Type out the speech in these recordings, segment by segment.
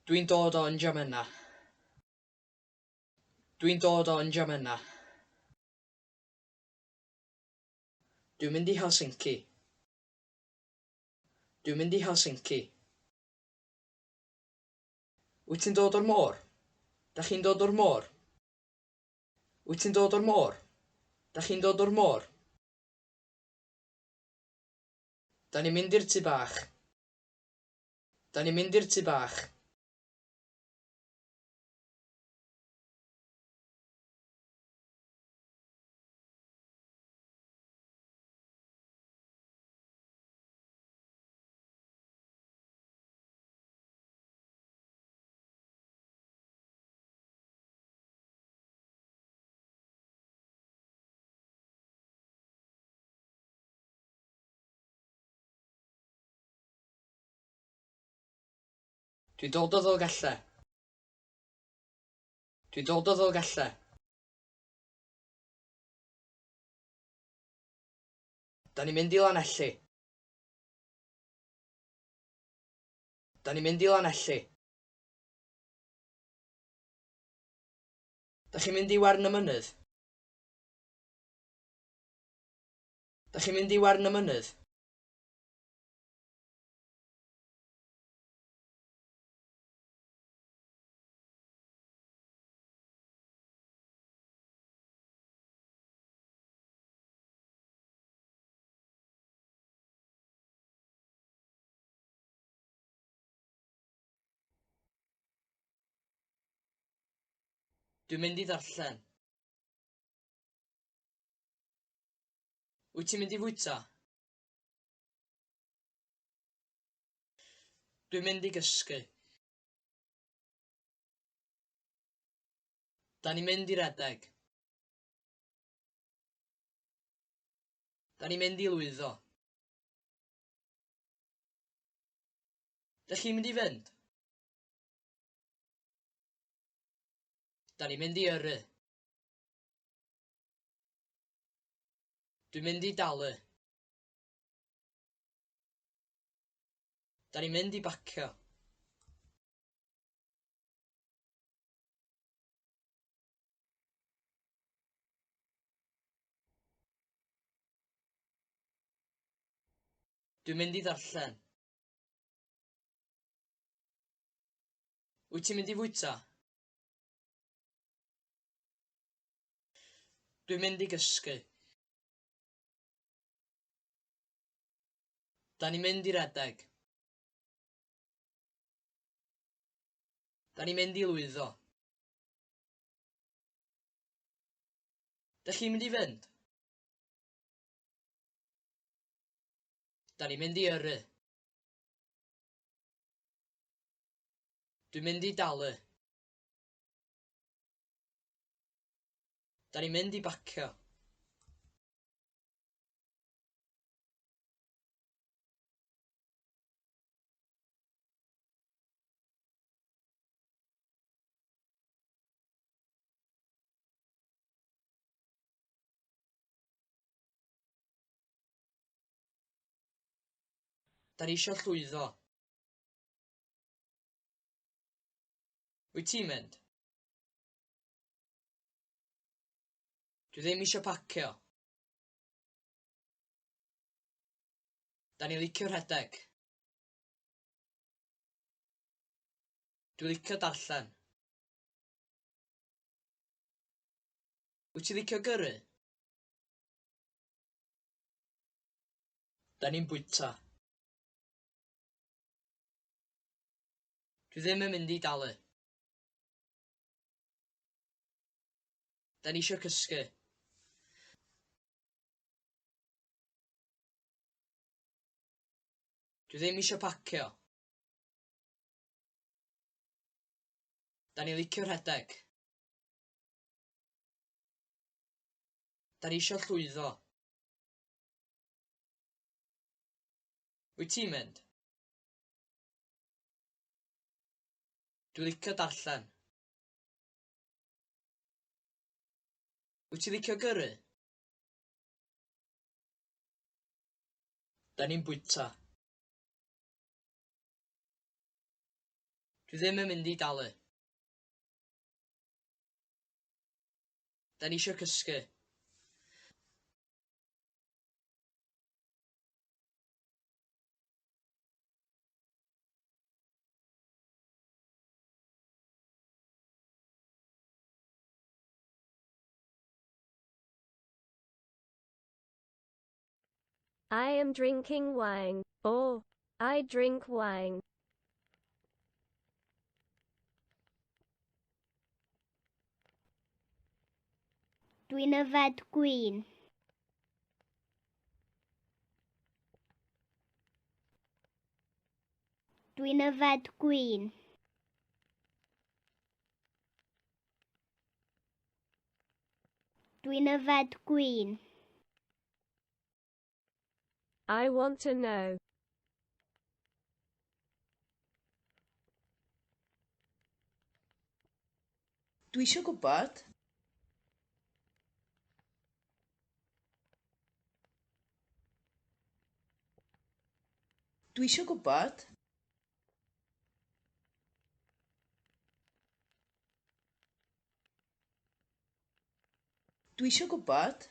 Dwi'n dod o N'Djamena. Dwi'n dod o N'Djamena. Dwi'n mynd i Helsinki. Dwi'n mynd i Helsinki. Wyt ti'n dod o'r môr? Dach chi'n dod o'r môr? Wyt ti'n dod o'r môr? Dach chi'n dod o'r môr? Da ni'n mynd i'r tŷ bach. Da ni'n mynd i'r tŷ bach. Dwi'n dod o Ddolgellau. Dwi'n dod o Ddolgellau. Da ni'n mynd i Lanelli. Da ni'n mynd i Lanelli. Da chi'n mynd i Wern y Mynydd? Da chi'n mynd i Wern y Mynydd? Dwi'n mynd i ddarllen. Wyt ti'n mynd i fwyta? Dwi'n mynd i gysgu. Da ni'n mynd i redeg. Da ni'n mynd i lwyddo. Dych chi'n mynd i fynd? Da ni'n mynd i yrru. Dwi'n mynd i dalu. Da ni'n mynd i bacio. Dwi'n mynd i ddarllen. Wyt ti'n mynd i fwyta? Dwi'n mynd i gysgu. Da ni'n mynd i redeg. Da ni'n mynd i lwyddo. Dych chi'n mynd i fynd? Da ni'n mynd i yrru. Dwi'n mynd i dalu. Da ni'n mynd i bacio. Da ni eisiau llwyddo. Wyt ti'n mynd? Dwi ddim eisiau pacio. Da ni'n licio rhedeg. Dwi'n licio darllen. Wyt ti'n licio gyrru? Da ni'n bwyta. Dwi ddim yn mynd i dalu. Da ni eisiau cysgu. Dwi ddim eisiau pacio. Da ni'n licio rhedeg. Da ni eisiau llwyddo. Wyt ti'n mynd? Dwi'n licio darllen. Wyt ti'n licio gyrru? Da ni'n bwyta. Dwi ddim yn mynd i dalu. Da ni isio cysgu. I am drinking wine. Or, I drink wine. Dwi'n yfed gwin. Dwi'n yfed gwin. Dwi'n yfed gwin. I want to know. Dwi eisiau gwybod. Dwi eisiau gwybod. Dwi eisiau gwybod.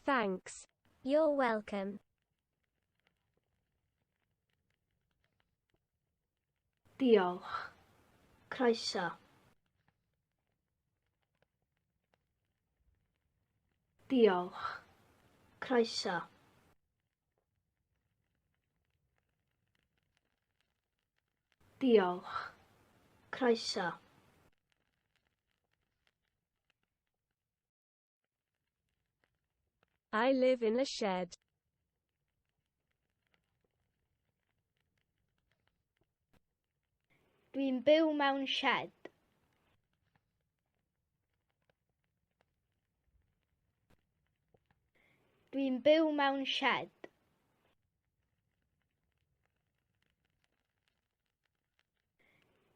Thanks. You're welcome. Diolch. Croeso. Diolch. Croeso. Diolch. Croeso. I live in a shed. Dwi'n byw mewn sied. Dwi'n byw mewn sied.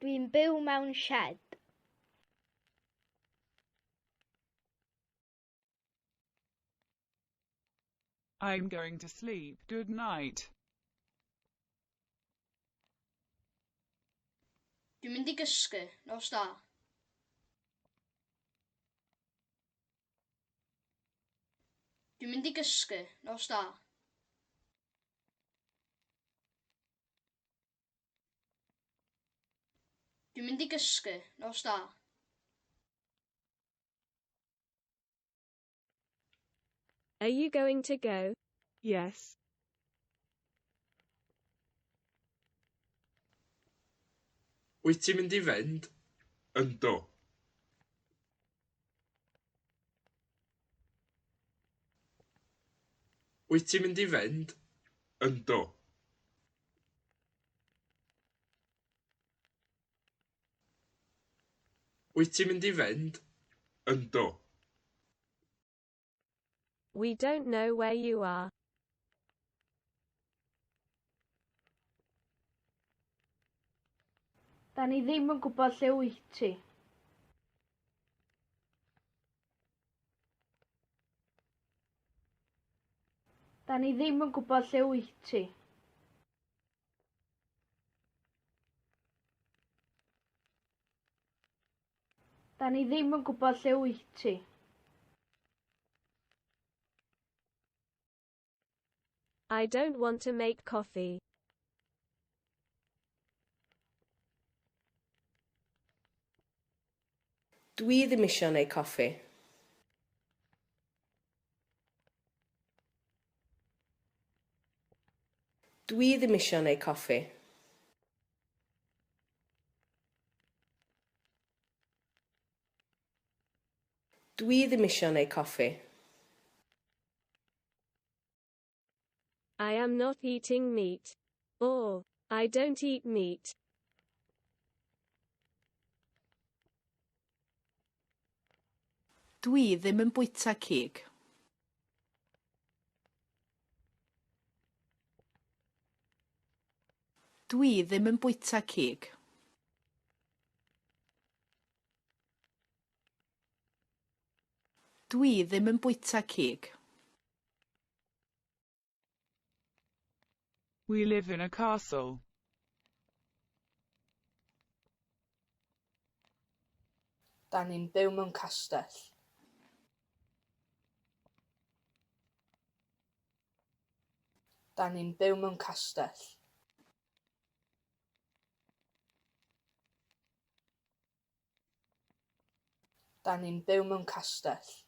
Dwi'n byw mewn sied. I'm going to sleep. Good night. Dwi'n mynd i gysgu. Nos da. Dwi'n mynd i gysgu. Nos da. Dwi'n mynd i gysgu. Nos da. Are you going to go? Yes. Wyt ti'n mynd i fynd? Yndw. Wyt ti'n mynd i fynd? Yndw. Wyt ti'n mynd i fynd? Yndw. We don't know where you are. Da ni ddim yn gwybod lle wyt ti. Da ni ddim yn gwybod lle wyt ti. Da ni ddim yn gwybod lle wyt ti. I don't want to make coffee. Dwi ddim eisiau gwneud coffi. Dwi ddim eisiau gwneud coffi. Dwi ddim eisiau gwneud coffi. I am not eating meat. Or, I don't eat meat. Dwi ddim yn bwyta cig. Dwi ddim yn bwyta cig. Dwi ddim yn bwyta cig. We live in a castle. Da ni'n byw mewn castell. Da ni'n byw mewn castell. Da ni'n byw mewn castell.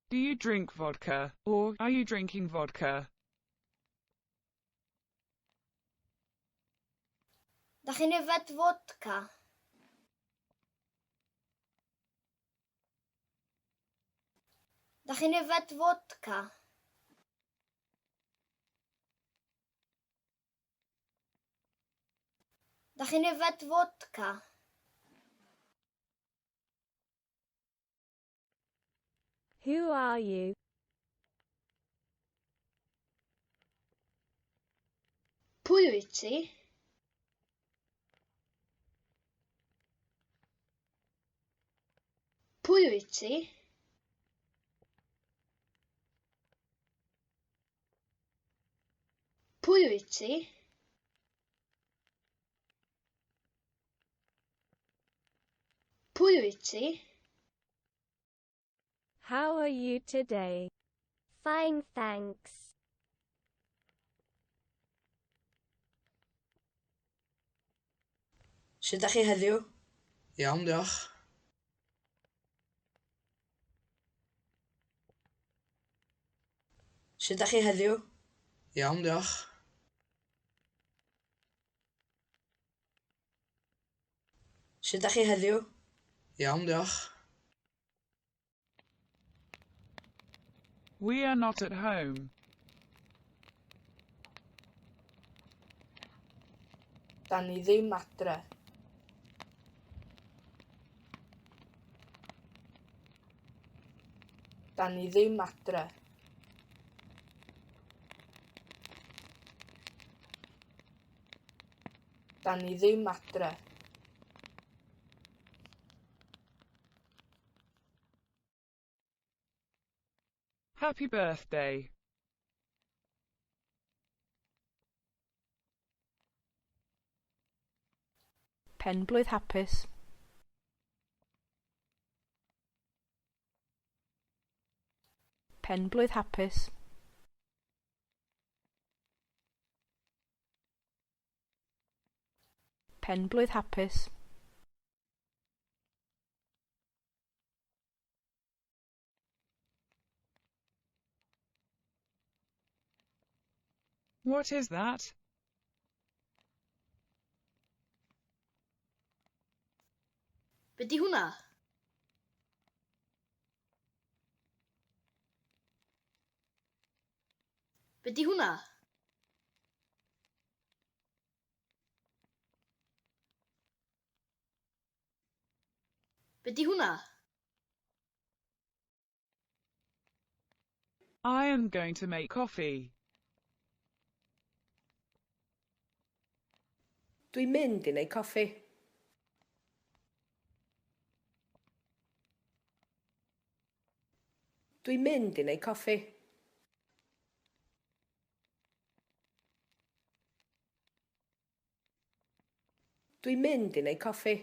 Do you drink vodka, or are you drinking vodka? Da chi'n yfed fodca? Da chi'n yfed fodca? Da chi'n yfed fodca? Who are you? Pwy wyt ti? Pwy wyt ti? Pwy wyt ti? Pwy wyt ti? How are you today? Fine, thanks. Sut ydych chi heddiw? Iawn, diolch. Sut ydych chi heddiw? Iawn, diolch. Sut ydych chi heddiw? Iawn, diolch. We are not at home. Da ni ddim adre. Da ni ddim adre. Da ni ddim adre. Happy birthday. Penblwydd hapus. Penblwydd hapus. Penblwydd hapus. What is that? Be di hwnna? Be di hwnna? Be di hwnna? I am going to make coffee. Dwi'n mynd i wneud coffi. Dwi'n mynd i wneud coffi. Dwi'n mynd i wneud coffi.